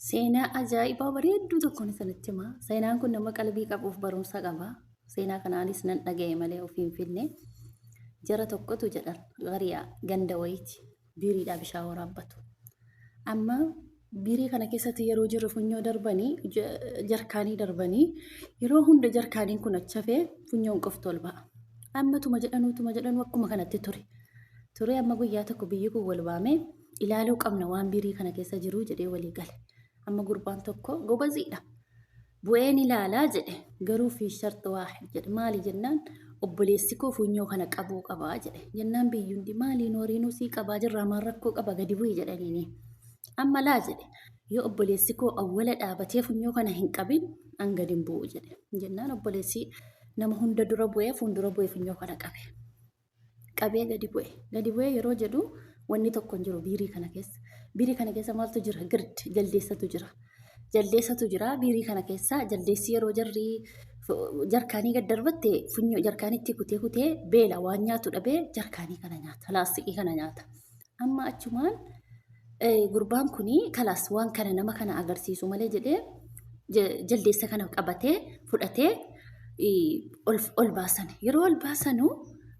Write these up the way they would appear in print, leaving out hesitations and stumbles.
Seenaa ajaa'ibaa bareedduu tokkon isinitti hima. Seenaan kun nama qalbii qabuuf barumsa qaba. Seenaa kanaanis nan dhaga'e malee ofii hin finne. Jara tokkotu jedhan qariyaa ganda wayiiti biiriidhaa bishaan waraabbatu. Amma biirii kana keessatti yeroo jirru funyoo darbanii jarkaanii darbanii yeroo hunda jarkaaniin kun achi hafee funyoon qofti ol ba'a. Amma tuma jedhanuu tuma jedhanuu akkuma kanatti ture. Ture amma guyyaa tokko biyyi kun wal waamee ilaaluu qabna waan biirii kana keessa jiru jedhee walii gale. Amma gurbaan tokko gobaziidha. Bu'een ilaalaa jedhe garuu fi sharti waahid jedhe maali jennaan obboleessi koo funyoo kana qabuu qabaa jedhe jennaan biyyi hundi maaliin horiinuu sii qabaa jirraa maal rakkoo qaba gadi bu'i jedhaniini. Amma laa jedhe yoo obboleessi koo awwala dhaabatee funyoo kana hin qabin an gadi hin bu'u jedhe jennaan obboleessi nama hunda dura bu'ee fuuldura bu'ee funyoo kana qabe. Qabee gadi bu'e. Gadi bu'ee yeroo jedhu wanni tokko hin jiru biirii kana keessa. Biirii kana keessa maaltu jira? Gird jaldeessatu jira. Jaldeessatu jira biirii kana keessa. Jaldeessi yeroo jarri jarkaanii gad darbatte funyoo jarkaanitti kutee kutee beela waan nyaatu dhabee jarkaanii kana nyaata. Laastikii kana nyaata. Amma achumaan gurbaan kun kalaas waan kana nama kana agarsiisu malee jedhee jaldeessa kana qabatee fudhatee ol baasan. Yeroo ol baasanu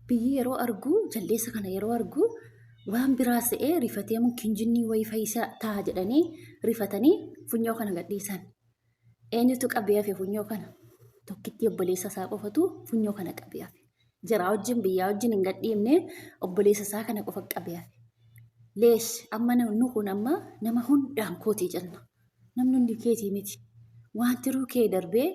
biyyi yeroo argu jaldeessa kana yeroo argu waan biraa se'ee rifatee mungkin jinnii wayii fayyisa ta'a jedhanii rifatanii funyoo kana gadhiisan. Eenyutu qabee hafe funyoo kana? Tokkittii obboleessa isaa qofatu funyoo kana qabee hafe. Jaraa wajjin biyyaa wajjin hin gadhiifne obboleessa isaa kana qofa qabee hafe. Leesh amma nu kun amma nama hundaan kootii jenna. Namni hundi keetii miti. Waan tiruu kee darbee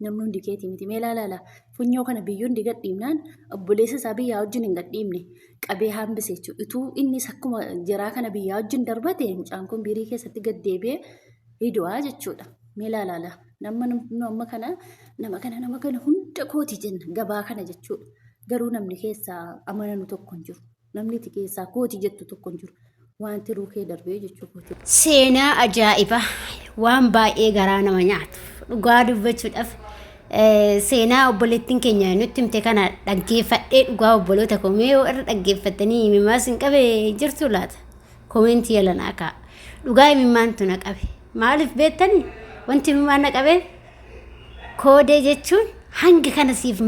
namni hundi keetii miti. Mee ilaalaala funyoo kana biyyi hundi gadhiifnaan obboleessa isaa biyyaa wajjin hin gadhiifne qabee hambise jechuudha. Utuu innis akkuma jaraa kana biyyaa wajjin darbate mucaan kun biirii keessatti gad deebi'ee hidu'aa jechuudha. Mee ilaalaala nama nu amma kana nama kana nama kana hunda kooti jenna gabaa kana jechuudha. Garuu namni keessaa amananu tokko hin jiru. Namni itti keessaa kooti jettu tokko hin jiru. Waan tiruu kee darbee jechuu kooti. Seenaa ajaa'ibaa waan baay'ee garaa nama nyaatu dhugaa dubbachuudhaaf seenaa obboleettiin keenya nutti himte kana dhaggeeffadhee dhugaa obboloota koo mee yoo irra dhaggeeffattanii imimmaas hin qabe jirtu laata komeentii jala naa kaa'a dhugaa imimmaantu na qabe maaliif beektani wanti imimmaan na qabe Koodee jechuun hanga kana siif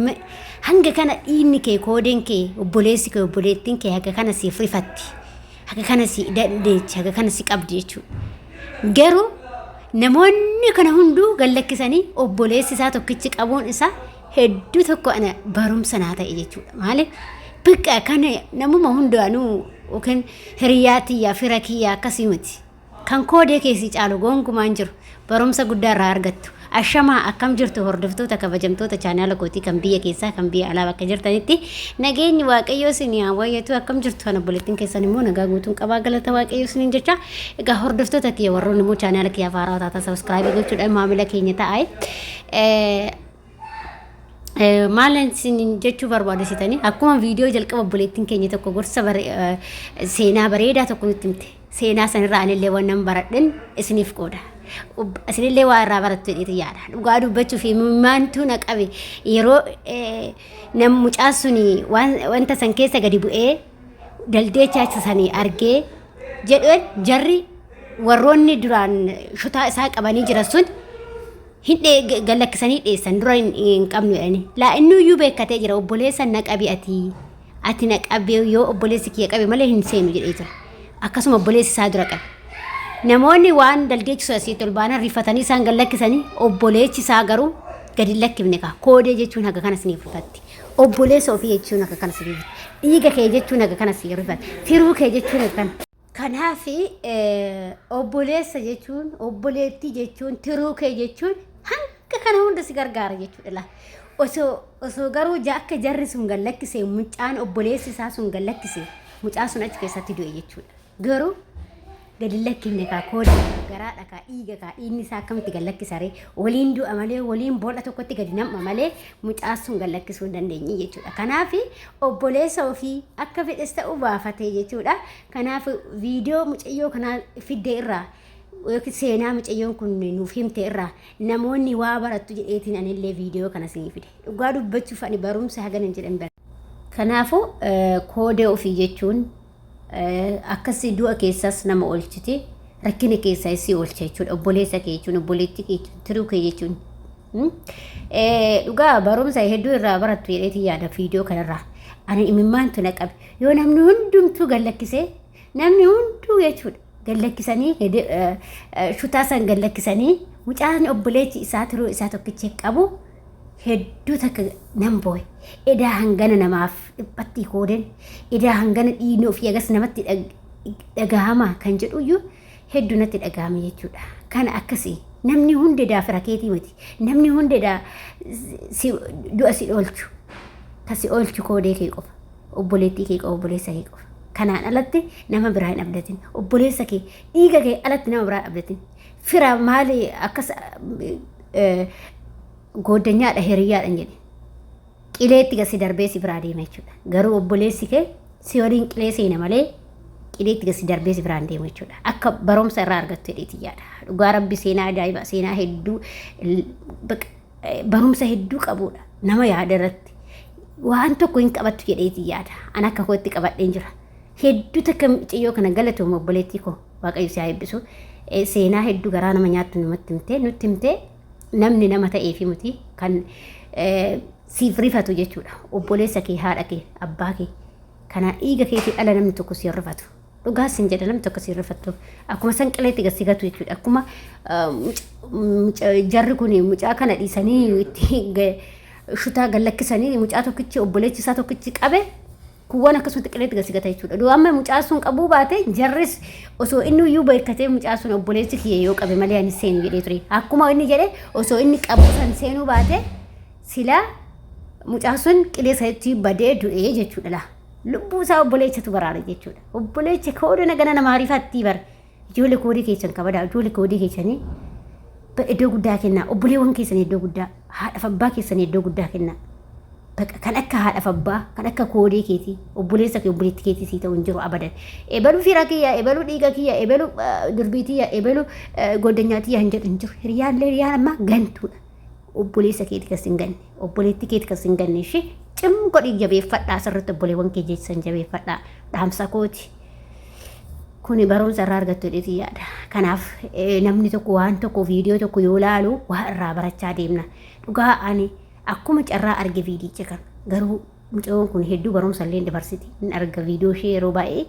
hanga kana dhiigni kee koodeen kee obboleessi kee obboleettiin kee haga kana siif rifatti haga kana si dandeechi haga kana si qabdi jechuudha. Garuu namoonni kana hunduu gad lakkisanii obboleessi isaa tokkichi qabuun isaa hedduu tokko ana barumsa naa ta'e jechuudha. Maaliif bakka kana namuma hundaanuu yookiin hiriyaa tiyyaa fira kiyyaa akkasii miti. Kan koodee kee si caalu gonkumaa hin jiru. Barumsa guddaa irraa argattu. Ashamaa akkam jirtu hordoftoota kabajamtoota chaanaala kootii kan biyya keessaa kan biyya alaa bakka jirtanitti nageenyi waaqayyoo isin haa baay'atu akkam jirtu kan obboleettiin keessan immoo nagaa guutuun qabaa galata waaqayyoo isiniin jecha egaa hordoftoota kiyya warroonni immoo chaanaala kiyya haaraa taatan sabiskiraayibii gochuudhaan maamila keenya ta'aa. Maal isin jechuu barbaadesitanii akkuma viidiyoo jalqaba obboleettiin keenya tokko gorsa seenaa bareedaa tokko nutti himte seenaa sanirraa anillee waan nan baradhen isiniif qooda. Isinillee waa irraa barattu jedheetu yaada. Dhugaa dubbachuu fi imimmaantu na qabe yeroo nam mucaan suni wanta san keessa gadi bu'ee daldeecha isa sanii argee jedheen jarri warroonni duraan shutaa isaa qabanii jiran sun hin gad lakkisanii dheessan dura hin qabnu jedhanii. Laa inni iyyuu beekkatee jira obboleessa na qabi ati ati na qabi yoo obboleessi kiyya qabe malee hin seenu jedhee jira. Akkasuma obboleessi isaa dura qabe. Namoonni waan daldeechisu asitti ol baanan rifatanii isaan gad lakkisanii obboleessi isaa garuu gad hin lakkifne kaa koodee jechuun haga kana isiniif rifatti. Obboleessa ofii jechuun haga kana isiniif rifatti. Dhiiga kee jechuun haga kana isiniif rifatti. Tiruu kee jechuun haga kana. Kanaaf obboleessa jechuun obboleettii jechuun tiruu kee jechuun hanga kana hunda si gargaara jechuudha laa. Osoo osoo garuu akka jarri sun gad lakkise mucaan obboleessi isaa sun gad lakkise mucaan sun achi keessatti du'e jechuudha. Garuu gadi hin lakkifne kaa kooda garaadha kaa dhiiga kaa dhiigni isaa akkamitti gad lakkisa ree waliin du'a malee waliin boolla tokkotti gadi nam'a malee mucaan sun gad lakkisuu hin dandeenye jechuudha. Kanaaf obboleessa ofii akka fedhes ta'u baafatee jechuudha. Kanaaf viidiyoo mucayyoo kanaa fidde irraa yookiin seenaa mucayyoon kun nuuf himte irraa namoonni waa barattu jedheetiin anillee viidiyoo kana isinii fide. Dhugaa dubbachuuf ani barumsa hagana hin jedhan bara. Kanaafuu koodee ofii jechuun akkasii du'a keessas nama oolchiti. Rakkina keessaa si oolcha jechuudha. Obboleessa kee jechuun, obboleettii kee jechuun, tiruu kee jechuun. Dhugaa barumsa hedduu irraa barattu jedheetiin yaada viidiyoo kanarraa. Ani imimmaantu na qabe. Yoo namni hundumtuu gad lakkisee, namni hunduu jechuudha gad lakkisanii, shutaa san gad lakkisanii, mucaan obboleechi isaa tiruu isaa tokkicha qabu, hedduu takka nan boo'e. Edaa hangana namaaf dhiphatti kooden, edaa hangana dhiigni ofii agas namatti dhagahama kan jedhuyyuu hedduu natti dhagahame jechuudha. Kana akkasii namni hundi edaa fira keetii miti. Namni hundi edaa si du'a si oolchu. Ka si oolchu koodee kee qofa. Obboleettii kee qofa, obboleessa kee qofa. Kanaan alatti nama biraa hin abdatin. Obboleessa kee, dhiiga kee alatti nama biraa hin abdatin. Fira maali akkas gooddanyaadha, hiriyyaadha hin jedhin. Qileetti gasi darbee si biraa deema jechuudha. Garuu obboleessi kee si waliin qilee seena malee qileetti gasi darbee si biraan deemu jechuudha. Akka barumsa irraa argattu jedheeti yaada. Dhugaa Rabbi, seenaa ajaa'iba, seenaa hedduu, barumsa hedduu qabudha. Nama yaada irratti waan tokko hin qabattu jedheeti yaada. An akka kootti qabadheen jira. Hedduu takka mucayyoo kana galatooma, obboleettii koo, Waaqayyo si haa eebbisu. Seenaa hedduu garaa nama nyaattu namatti himtee, nutti himtee. Namni nama ta'ee fi miti kan siif rifatu jechuudha. Obboleessa kee, haadha kee, abbaa kee kana dhiiga keetii ala namni tokko si hin rifatu. Dhugaa sin jedha, namni tokko si hin rifattu. Akkuma san qileetti gad si gatu jechuudha. Akkuma jarri kun mucaa kana dhiisanii itti shutaa gad lakkisanii, mucaa tokkichi, obboleechi isaa tokkichi qabe, kuuwwan akkasumatti qileetti gad si gata jechuudha. Du'a amma mucaa sun qabuu baate, jarris osoo inni iyyuu beekkatee, mucaa sun obboleessi kiyya yoo qabe malee ani seenu jedhee ture. Akkuma inni jedhe, osoo inni qabu san seenuu baate, silaa mucaa sun qilee sanitti badee du'ee jechuudha laa. Lubbuu isaa obboleessatu baraare jechuudha. Obboleecha kooda nagana namaa rifattii bara. Ijoollee, koodii keessan kabadaa, ijoollee, koodii keessanii iddoo guddaa kennaa, obboleewwan keessan iddoo guddaa, haadhaaf abbaa keessan iddoo guddaa kennaa. Bakka kan akka haadhaaf abbaa, kan akka koodee keetii, obboleessa kee, obboleetti keetii sii ta'u hin jiru abadan. Ebaluu fira kiyya, ebaluu dhiiga kiyya, ebaluu durbii tiyya, ebaluu goddanyaa tiyya hin jedhu hin jiru. Hiriyaan hiriyaan ammaa gantuudha. Obboleessa keeti kan sin ganne, obboleettii keeti kan sin ganne, ishee cim godhii jabeeffadhaa sirriitti, obboleewwan kee jechisan jabeeffadhaa, dhaamsa kooti. Kuni barumsa irraa argattu jedheeti yaada. Kanaaf namni tokko waan tokko, viidiyoo tokko yoo laalu waa irraa barachaa deemna. Dhugaa ani akkuma carraa arge viidiyicha kana, garuu mucayyoon kun hedduu barumsa illee dabarsiti. Hin arga viidiyoo ishee yeroo baay'ee,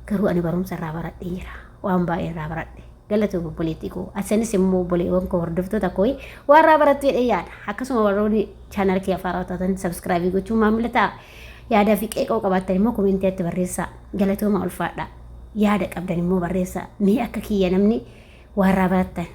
garuu ani barumsa irraa baradhee jira. Waan baay'ee irraa baradhe. Galatoomi obboleettii koo. Asanis immoo obboleewwan koo, hordoftoota koo, waan irraa barattu jedhee yaada. Akkasuma warroonni channel kee afaan taatan subscribe gochuun maamila ta'a. Yaadaa fi qeeqoo qabaattan immoo koomentiitti barreessaa. Galatooma, ulfaadha. Yaada qabdan immoo barreessaa. Mee akka kiyya namni waan irraa barattan.